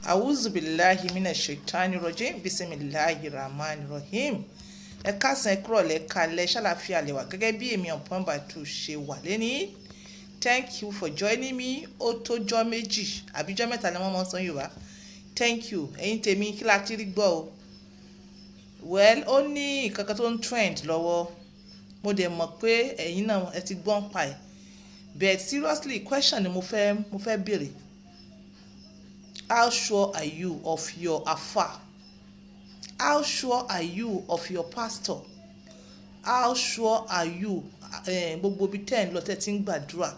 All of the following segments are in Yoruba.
Auzubillahi minash shaitani rajim. Bismillahi rahman rahim. Ẹ káàsán, ẹ kúrọ̀lẹ́, kalẹ̀, ṣàlàáfíà lẹ wà gẹ́gẹ́ bí èmi on point by two ṣe wà lẹ́ni. Thank you for joining me. Ó tójọ́ 2 àbíjọ́ 3 ni wọ́n mọ̀ sọ Yorùbá. Thank you. Ẹ̀yin tèmi, kí la ti rí gbọ́ o? Well, ó ní nǹkan kan tó ń trend lọ́wọ́. Mo dẹ̀ mọ̀ pé ẹ̀yin náà ẹ ti gbọ́n pa ẹ̀, but seriously, question ni mo fẹ́ béèrè: how sure are you of your afa? How sure are you of your pastor? How sure are you gbogbo ibi tẹ́ ẹ̀ ń lọ, tẹ́ ti ń gbàdúrà,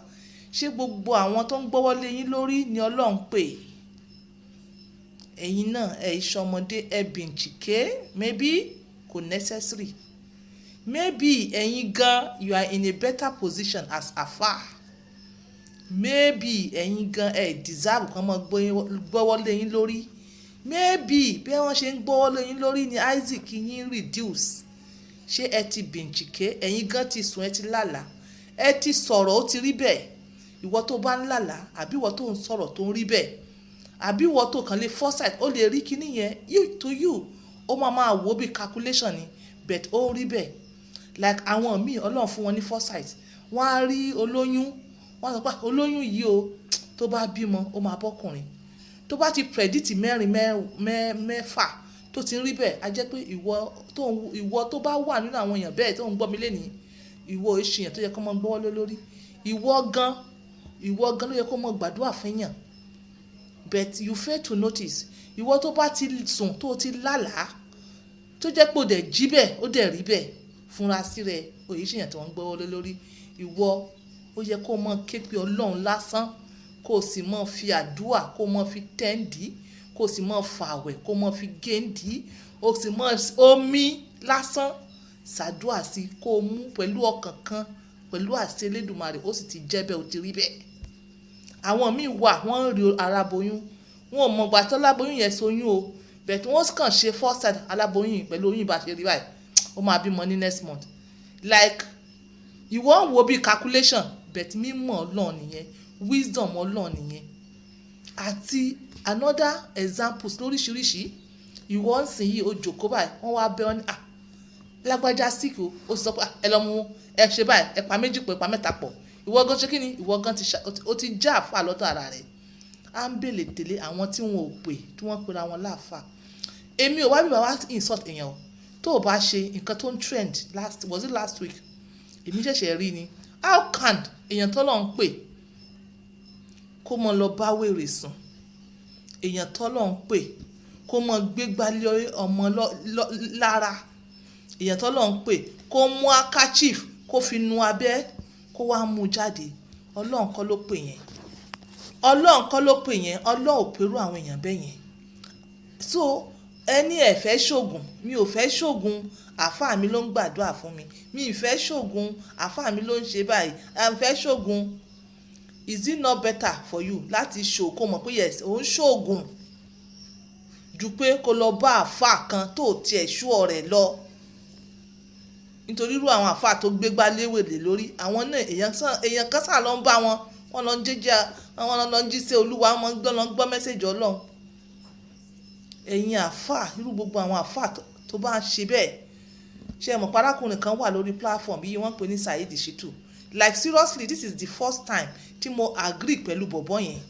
ṣé gbogbo àwọn tó ń gbọ́wọ́ lé yín lórí ni Ọlọ́run pè? Ẹ̀yin náà ẹ̀ ìṣọmọdé, ẹ̀ bìnchìké. Maybe kò necessary. Maybe ẹ̀yin gan, you are in a better position as afa. Maybe ẹ̀yin gan ẹ̀ deserve kán mọ́ gbọ́wọ́ lé yín lórí. Maybe bí wọ́n ṣe ń gbọ́wọ́ lé yín lórí ni Isaac yín reduce. Ṣé ẹ ti bìnchìké? Ẹ̀yin gan ti sùn, ẹ ti lálàá, ẹ ti sọ̀rọ̀, ó ti rí bẹ́ẹ̀. Ìwọ tó bá ń lálàá, àbí ìwọ tó ń sọ̀rọ̀ tó ń rí bẹ́ẹ̀, àbí ìwọ tó kàn lè foresight, ó lè rí kíní yẹn, you to you, ó máa máa wò bí calculation ni, but ó rí bẹ́ẹ̀. Like àwọn míì, Ọlọ́run fún wọn ní foresight, wọ́n á rí olóyún, wọ́n á sọ pé olóyún yìí o, tó bá bímọ, ó máa bọ́kùnrin. Tó bá ti predict mẹ́rin, mẹ́fà, tó ti ń rí bẹ́ẹ̀, á jẹ́ pé ìwọ tó bá wà nínú àwọn èèyàn bẹ́ẹ̀ tó ń gbọ́ mi lénìí, ìwọ ìṣìyàn tó yẹ kó máa gbọ́wọ́ lé lórí. Ìwọ gan ló yẹ kó máa gbàdúrà fún yàn, but you fail to notice. Ìwọ tó bá ti sùn, tó ti lálàá, tó jẹ́ pé ó dẹ̀ jí bẹ́ẹ̀, ó dẹ̀ rí bẹ́ẹ̀, fúnra sí rẹ̀, òye ṣèyàn tí wọ́n ń gbọ́wọ́ lé lórí. Ìwọ ó yẹ kó mọ ké pe Ọlọ́run lásán, kó o sì mọ́ fi àdúà, kó mọ́ fi tẹ́ǹdì, kó o sì mọ́ fàwẹ̀, kó mọ́ fi géǹdì, o sì mọ́ omi lásán ṣàdúà sí, kó o mú pẹ̀lú ọkàn kan, pẹ̀lú àṣẹ Elédùmarè, ó sì ti jẹ́ bẹ́ẹ̀, ó ti rí bẹ́ẹ̀. Àwọn míì wà, wọ́n ń rí aláboyún, wọn ò mọ̀ ìgbà tó aláboyún yẹn ṣoyún o, but wọ́n kàn ṣe foresight, aláboyún yìí pẹ̀lú oyún bá ṣe rí báyìí, ó máa bímọ ní next month. Like ìwọ ń wo bí calculation, but mímọ̀ Ọlọ́run nìyẹn, wisdom Ọlọ́run nìyẹn. Àti another examples lóríṣiríṣi. Ìwọ ń sìn yìí, o jókòó báyìí, wọ́n wá bẹ́ ọ ní, "Ah, lágbájá sick o." Ó sì sọ pé, "Ẹ lọ mú, ẹ ṣe báyìí, ẹ pa méjì pọ̀, ẹ pa mẹ́ta pọ̀." Ìwọ gan ṣe kí ni? Ìwọ gan ti ó ti já àfa lọ́tọ̀ ara rẹ̀. À ń bèlè tèlé àwọn tí wọn ò pè, tí wọ́n pera wọn láàfà. Èmi ò wá bí bàbá insult èèyàn o. Tó o bá ṣe nǹkan tó ń trend last, was it last week? Èmi ṣẹ̀ṣẹ̀ rí ni. How can èèyàn tó lọ́n ń pè kó mọ lọ bá wèrè sùn, èèyàn tó lọ́n ń pè kó mọ gbégbálẹ̀ ọmọ lára, èèyàn tó lọ́n ń pè kó mú handkerchief, kó fi nu abẹ́, kó wá mú jáde? Ọlọ́run kọ́ ló pè yẹn. Ọlọ́run kọ́ ló pè yẹn. Ọlọ́run ò pérú àwọn èèyàn bẹ́ẹ̀ yẹn. So ẹni ẹ fẹ́ ṣògùn, mi ò fẹ́ ṣògùn, àáfàá mi ló ń gbàdúrà fún mi, mi ì fẹ́ ṣògùn, àáfàá mi ló ń ṣe báyìí, à ń fẹ́ ṣògùn. Is it not better for you láti ṣò kó mọ̀ pé yes, ò ń ṣògùn, ju pé kó lọ bá àáfàá kan tó tiẹ̀ ṣú ọ̀rẹ́ lọ? Nítorí irú àwọn àáfàá tó gbégbá léwèlé lórí àwọn náà, èèyàn kan sà lọ ń bá wọn, wọ́n lọ ń jẹ́jẹ́, wọ́n lọ ń jíṣẹ́ Olúwa, wọ́n lọ ń gbọ́ message Ọlọ́run. Ẹ̀yin àáfàá, irú gbogbo àwọn àáfàá tó bá ń ṣe bẹ́ẹ̀, ṣé ẹ mọ̀ pé arákùnrin kan wà lórí platform yìí, wọ́n ń pè ní Saheed Shittu? Like seriously, this is the first time tí mo agree pẹ̀lú bọ̀bọ́ yẹn,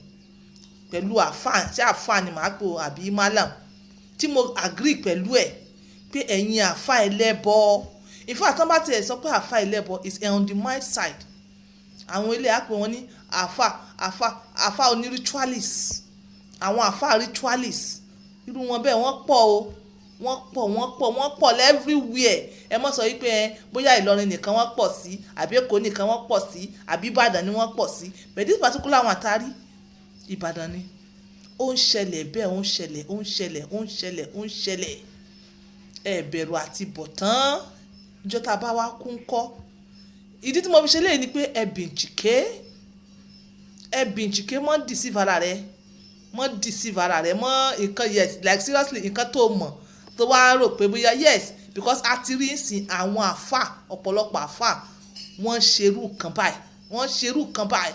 pẹ̀lú àáfàá, ṣé àáfàá ni màá pò àbí malam, tí mo agree pẹ̀lú ẹ̀ pé ẹ̀yin àáfàá ẹlẹ́bọ, in fact, tán bá tiẹ̀ sọ pé àáfàá ẹlẹ́bọ is on the mild side. Àwọn ilé àpè wọn ní àáfàá oní ritualist, àwọn àáfàá ritualist. Irú wọn bẹ́ẹ̀, wọ́n pọ̀ o, wọ́n pọ̀, wọ́n pọ̀, wọ́n pọ̀ everywhere. Ẹ mọ̀ sọ wípé ẹ bóyá Ìlọrin nìkan wọ́n pọ̀ sí, àbí Èkó nìkan wọ́n pọ̀ sí, àbí Ìbàdàn ni wọ́n pọ̀ sí, but this particular one àtàrí Ìbàdàn ni ó ń ṣẹlẹ̀ bẹ́ẹ̀. Ó ń ṣẹlẹ̀, ó ń ṣẹlẹ̀, ó ń ṣẹlẹ̀, ó ń ṣẹlẹ̀. Ẹ bẹ̀rù àti bọ̀ tán ìjọ tá a bá wá kú ń kọ́. Ìdí tí mo fi ṣe léyìí ni pé ẹ bìnchìké, ẹ bìnchìké, mọ́ deceive ara rẹ, mọ́ deceive ara rẹ mọ́ nǹkan. Yes, like seriously, nǹkan tó mọ̀, tó wá rò pé bóyá yes, because a ti rí ìsìn àwọn àfà, ọ̀pọ̀lọpọ̀ àfà, wọ́n ṣerú nǹkan báyìí, wọ́n ṣerú nǹkan báyìí.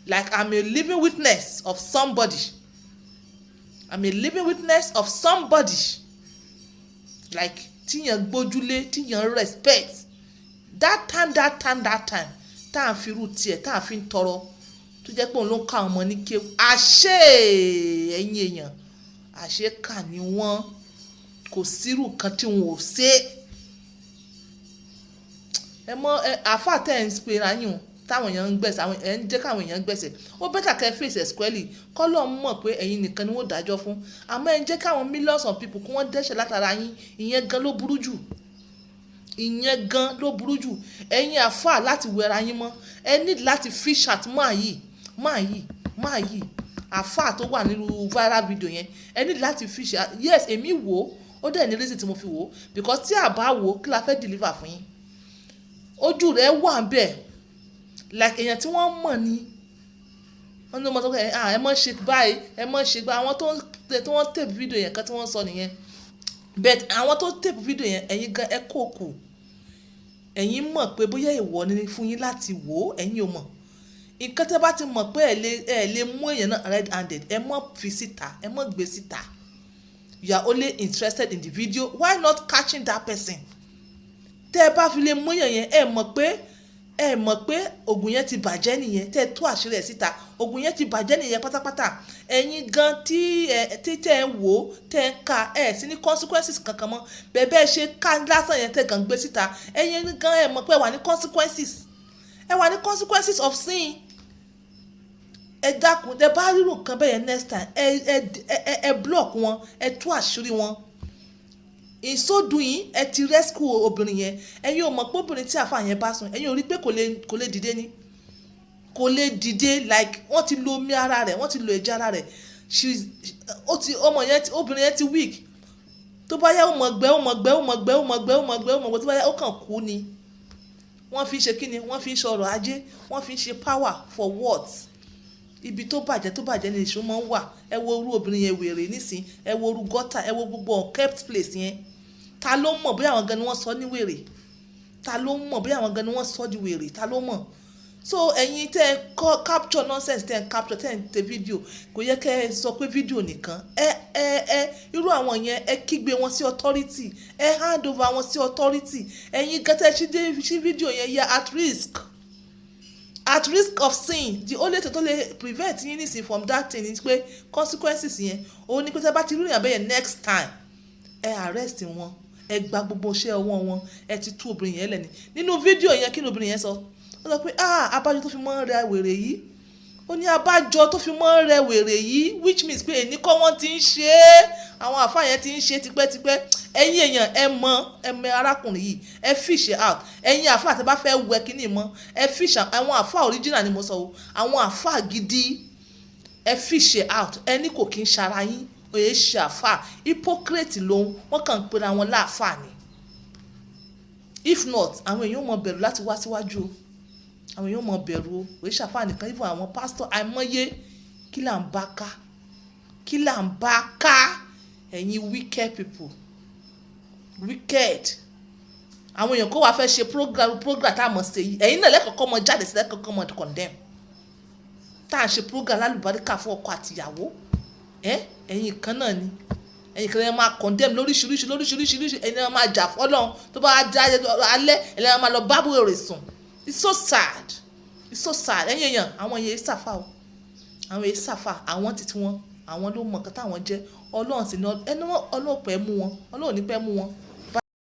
Like I'm a living witness of somebody. I'm a living witness of somebody like tíyàn gbójúlé, tíyàn respect that time, that time, that time tá à ń fi irú tiẹ̀ tá à fi ń tọrọ, tó jẹ́ pé òun ló ń ká àwọn ọmọ ní kéwú. Àṣé ẹ̀yin èèyàn, àṣé kà ní wọ́n. Kò sírù kan tí wọn ò ṣe. Ẹ mọ ẹ àáfàá tẹ̀ ń pe ra yín o, táwọn èèyàn ń gbẹ̀sẹ̀, àwọn ẹ̀ ń jẹ́ káwọn èèyàn gbẹ̀sẹ̀. Ó better kẹ́ face ẹ̀ squarely, kọ́lọ́ mọ̀ pé ẹ̀yin nìkan ni wọ́n dájọ́ fún. Àmọ́ ẹ̀ ń jẹ́ káwọn millions of people kí wọ́n dẹ́ṣẹ̀ látara yín. Ìyẹn gan ló burú jù, ìyẹn gan ló burú jù. Ẹ̀yin àáfàá, láti wẹra yín mọ́, ẹ need láti fish out máa yìí, máa yìí, máa yìí, àáfàá tó wà nínú viral video yẹn. Ẹ need láti fish out. Yes, èmi wò ó, ó dẹ̀ ní reason tí mo fi wò ó, because tí a bá wò ó, kí la fẹ́ deliver fún yín? Ojú rẹ̀ wà ń bẹ̀ like èèyàn tí wọ́n mọ̀ ni. Wọ́n ní ọmọ tó kẹ́ ẹ mọ̀ ṣe báyìí, ẹ mọ̀ ṣe báyìí. Àwọn tó tí wọ́n tape video yẹn kan tí wọ́n sọ nìyẹn. But àwọn tó tape video yẹn, ẹ̀yin gan ẹ kó kù. Ẹ̀yin mọ̀ pé bóyá ìwọ ni fún yín láti wò ó, ẹ̀yin ò mọ̀. Nǹkan tẹ́ bá ti mọ̀ pé ẹ lè mú èèyàn náà red handed, ẹ mọ̀ fi síta, ẹ mọ̀ gbé síta. You are only interested in the video. Why not catching that person? Tẹ́ ẹ bá fi lè mú èèyàn yẹn, ẹ mọ̀ pé oògùn yẹn ti bàjẹ́ nìyẹn. Tẹ́ ẹ tú àṣírí ẹ̀ síta, oògùn yẹn ti bàjẹ́ nìyẹn pátápátá. Ẹ̀yin gan tí ẹ tí tẹ́ ẹ wò ó, tẹ́ ẹ ka, ẹ sí ní consequences kankan mọ́. Bẹ́ẹ̀ bẹ́ẹ̀ ṣe ká lásán yẹn, tẹ́ kàn gbé síta, ẹ̀yin gan ẹ mọ̀ pé ẹ wà ní consequences, ẹ wà ní consequences of sin. Ẹ dákun, ẹ bá rírun nǹkan bẹ́ẹ̀ yẹn next time, ẹ block wọn, ẹ tú àṣírí wọn. In so doing, ẹ ti rescue obìnrin yẹn. Ẹ̀yin ò mọ̀ pé obìnrin tí àáfàá yẹn bá sùn, ẹ̀yin ò rí pé kò lè dìde ni, kò lè dìde. Like wọ́n ti lo omi ara rẹ̀, wọ́n ti lo ẹ̀jẹ̀ ara rẹ̀. She ó ti ọmọ yẹn, obìnrin yẹn ti weak. Tó bá yá, ó mọ̀ gbẹ́, ó mọ̀ gbẹ́, ó mọ̀ gbẹ́, ó mọ̀ gbẹ́, ó mọ̀ gbẹ́, ó mọ̀ gbẹ́. Tó bá yá, ó kàn kú ni. Wọ́n fi ń ṣe kíni? Wọ́n fi ń ṣe ọrọ̀ ajé, wọ́n fi ń ṣe power. For what? Ibi tó bàjẹ́, tó bàjẹ́ ni èso máa ń wà. Ẹ wo orú obìnrin yẹn, wèrè nísìn. Ẹ wo orú gọ́tà, ẹ wo gbogbo unkept place yẹn. Ta ló mọ̀ bóyá àwọn gan ni wọ́n sọ ní wèrè? Ta ló mọ̀ bóyá àwọn gan ni wọ́n sọ di wèrè? Ta ló mọ̀? So ẹ̀yin tẹ́ ẹ kọ́ capture nonsense, tẹ́ ẹ capture, tẹ́ ẹ tẹ fídíò, kò yẹ kẹ́ ẹ sọ pé fídíò nìkan. Ẹ irú àwọn yẹn, ẹ kígbe wọn sí authority, ẹ hand over wọn sí authority. Ẹ̀yin gan tẹ́ ẹ ṣí fídíò yẹn yẹ at risk of sin. The only thing tó lè prevent yín nísìn from that thing is pé consequences yẹn, òun ni pé tẹ́ bá ti rí ìyàn bẹ́yẹn next time, ẹ arrest wọn, ẹ gba gbogbo iṣẹ́ ọwọ́ wọn. Ẹ ti tú obìnrin yẹn lẹ́ni. Nínú fídíò yẹn, kí ni obìnrin yẹn sọ? Ó sọ pé, "Ah, abájọ tó fi mọ́ rẹ wèrè yìí." Ó ní abájọ tó fi mọ́ rẹ wèrè yìí, which means pé èní kọ́ wọ́n ti ń ṣe é, àwọn àfáà yẹn ti ń ṣe é tipẹ́tipẹ́. Ẹ̀yin èèyàn, ẹ mọ arákùnrin yìí, ẹ fish out. Ẹ̀yin àfáà tẹ́ bá fẹ́ wẹ kínní mọ́, ẹ fish out. Àwọn àfáà original ni mo sọ o, àwọn àfáà gidi, ẹ fish out. Ẹni kò kí ń ṣara yín òye ṣe àfáà, hypocrite lòun, wọ́n kàn ń pera wọn láàfáà ni. If not, àwọn èèyàn mọ bẹ̀rù láti wá síwájú o. Àwọn èèyàn mọ bẹ̀rù o. Òye ṣàfáà nìkan, even àwọn pásítọ̀ àìmọye. Kí là ń bá ká? Kí là ń bá ká? Ẹ̀yin wicked people, wicked. Àwọn èèyàn kó wàá fẹ́ ṣe program tá a mọ̀ ṣe yìí, ẹ̀yin náà lẹ́kọ̀ọ́kọ́ mọ jáde sí, lẹ́kọ̀ọ́kọ́ mọ condemn. Tá à ń ṣe program lálùbáríkà fún ọkọ àtìyàwó, ẹ ẹ̀yin kan náà ni, ẹ̀yin kan náà máa condemn lóríṣiríṣi, lóríṣiríṣi. Ẹ̀yin náà máa jà fọ́lọ́run. Tó bá dá alẹ́, ẹ̀yin náà máa lọ bá wèrè sùn. It's so sad, it's so sad. Ẹ̀yin èèyàn, àwọn yẹn ṣàfà o, àwọn yẹn ṣàfà, àwọn títí wọn, àwọn ló mọ nǹkan táwọn jẹ́. Ọlọ́run sì ní ẹni wọn, Ọlọ́run pẹ́ mú wọn, Ọlọ́run ní pẹ́ mú wọn.